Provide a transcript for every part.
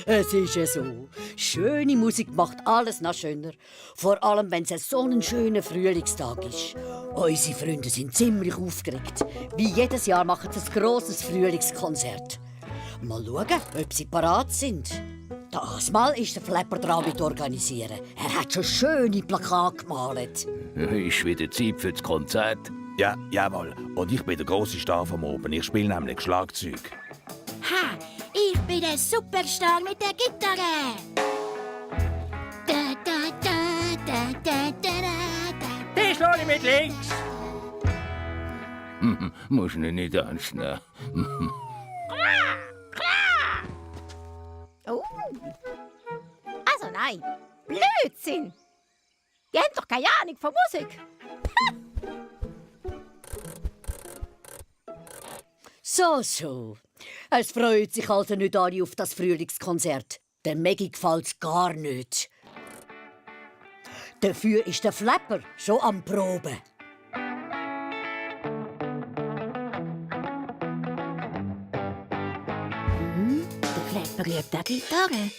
Es ist ja so. Schöne Musik macht alles noch schöner. Vor allem, wenn es so ein schöner Frühlingstag ist. Unsere Freunde sind ziemlich aufgeregt. Wie jedes Jahr machen sie ein grosses Frühlingskonzert. Mal schauen, ob sie parat sind. Das Mal ist der Flapper dran mit organisieren. Er hat schon schöne Plakate gemalt. Ist wieder Zeit für das Konzert. Ja, jawohl. Und ich bin der grosse Star vom Oben. Ich spiele nämlich Schlagzeug. Ha, ich bin der Superstar mit der Gitarre. Da, da, da, da, da, da, da. Den schlage ich mit links. Muss ich nicht ernst nehmen. Oh. Also nein, Blödsinn. Die haben doch keine Ahnung von Musik. So. Es freut sich also nicht alle auf das Frühlingskonzert. Der Maggie gefällt's gar nicht. Dafür ist der Flapper schon am Proben. Der Flapper übt auch Gitarre.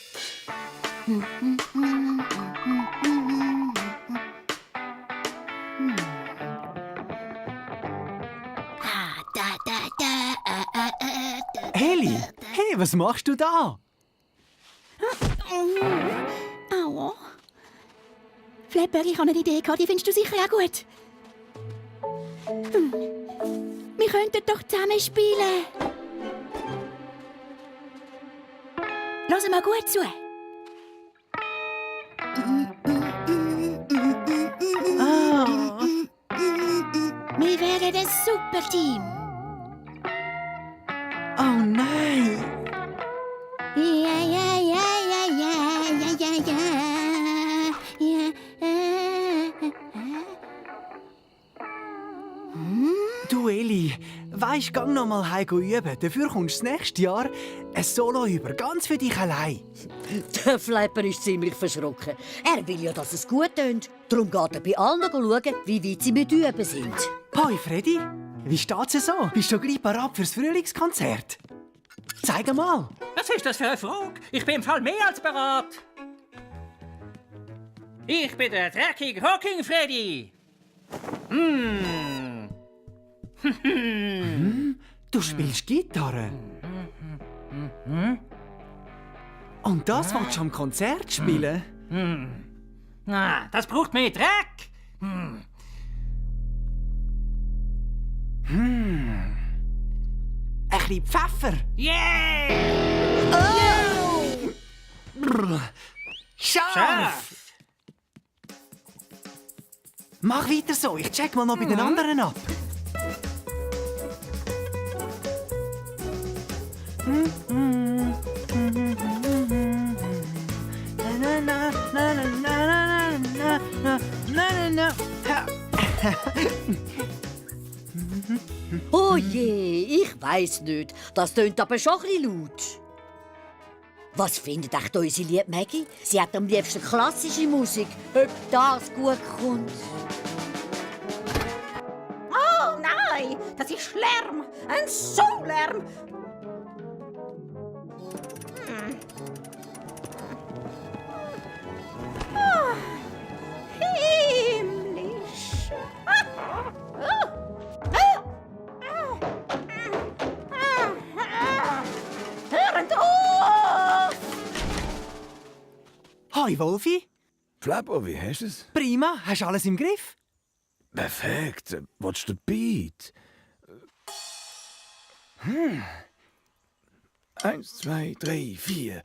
Ah, da, da, da, Heli, hey, was machst du da? Aua. Flapper, ich habe eine Idee gehabt, die findest du sicher auch gut. Wir könnten doch zusammen spielen. Hör mal gut zu. Wir wären ein super Team. Oh nein! Ja, ja, ja, ja, ja, ja, ja, ja. Du Eli, weisst, gang noch mal heim üben. Dafür kommst du das nächste Jahr ein Solo über, ganz für dich allein. Der Flapper ist ziemlich verschrocken. Er will ja, dass es gut tönt. Darum geht er bei allen schauen, wie weit sie mit Üben sind. Hoi Freddy, wie steht's so? Bist du gleich bereit fürs Frühlingskonzert? Zeig mal. Was ist das für eine Frage? Ich bin im Fall mehr als bereit. Ich bin der dreckige Rocking Freddy. Du spielst Gitarre. Und das willst du am Konzert spielen? Ah, das braucht mehr Dreck. Ein bisschen Pfeffer. Yeah! Scharf! Scharf! Mach weiter so, ich check mal noch bei den anderen ab. Oh je, ich weiss nicht. Das tönt aber schon ein bisschen laut. Was findet echt unsere liebe Maggie? Sie hat am liebsten klassische Musik. Ob das gut kommt? Oh nein, das ist Lärm. Ein So-Lärm. Oh, himmlisch. Hörend auf! Hoi Wolfi, Flapper, wie hast du es? prima, hast du alles im Griff? Perfekt. Willst du den Beat? 1, 2, 3, 4.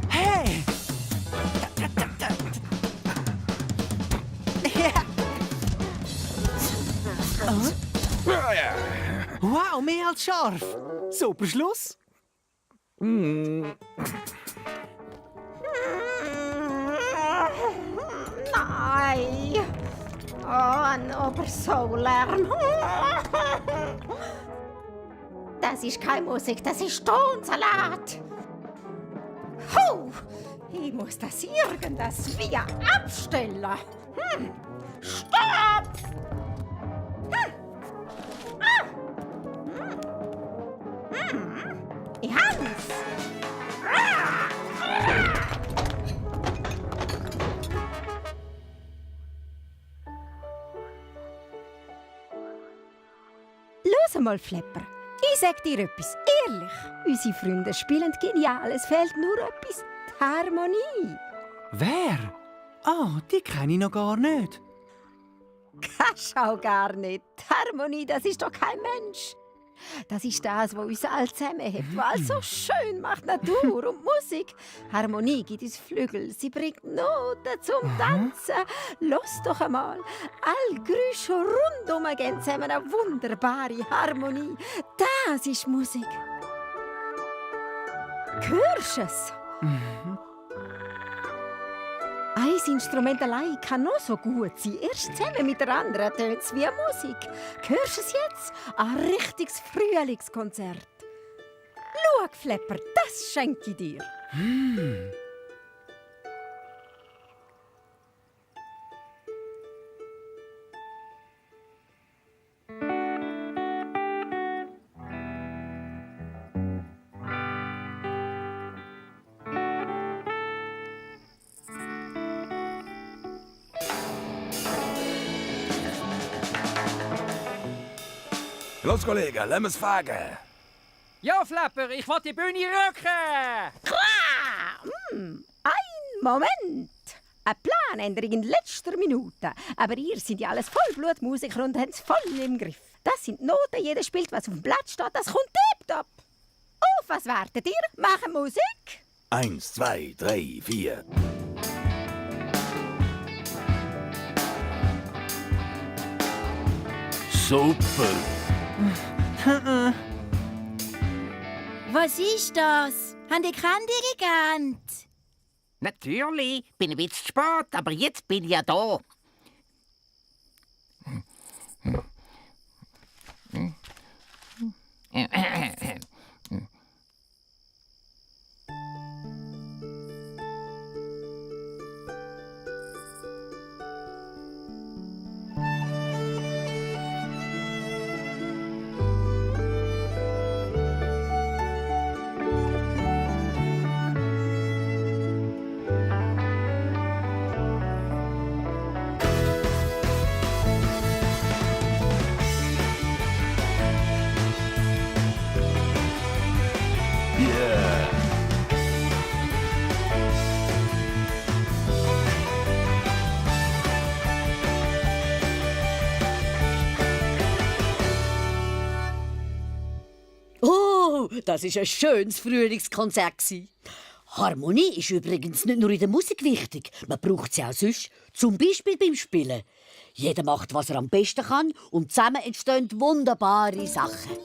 Hey! Wow, mehr als scharf. Super Schluss. Nein. Oh, aber so Lärm. Das ist keine Musik, das ist Tonsalat. Huh, Ich muss das irgendwas wie abstellen. Stopp! Ich hab's! Los mal, Flepper. Ich sag dir etwas, ehrlich. Unsere Freunde spielen genial. Es fehlt nur etwas. Die Harmonie. Wer? Ah, die kenne ich noch gar nicht. Schau gar nicht. Die Harmonie, das ist doch kein Mensch. Das ist das, was uns alle zusammenhält, was alles so schön macht, Natur und Musik. Harmonie gibt uns Flügel, sie bringt Noten zum Tanzen. Los doch einmal, all Geräusche rundum gehen zusammen eine wunderbare Harmonie. Das ist Musik. Hörst du es? Ein Instrument allein kann noch so gut sein. Erst zusammen mit der anderen tönt es wie Musik. Hörst du es jetzt? Ein richtiges Frühlingskonzert. Schau, Flepper, das schenke ich dir. Los, Kollege, lass uns fragen. Ja, Flepper, ich will die Bühne rücken! Ein Moment. Eine Planänderung in letzter Minute. Aber ihr seid ja alles Vollblutmusiker und habt es voll im Griff. Das sind Noten, jeder spielt, was auf dem Blatt steht. Das kommt tipptopp. Auf was wartet ihr? Machen Musik? 1, 2, 3, 4. Super. Was ist das? Haben die keinen Dirigent? Natürlich, bin ein bisschen zu spät, aber jetzt bin ich ja da. Oh, das ist ein schönes Frühlingskonzert. Harmonie ist übrigens nicht nur in der Musik wichtig. Man braucht sie auch sonst, zum Beispiel beim Spielen. Jeder macht, was er am besten kann und zusammen entstehen wunderbare Sachen.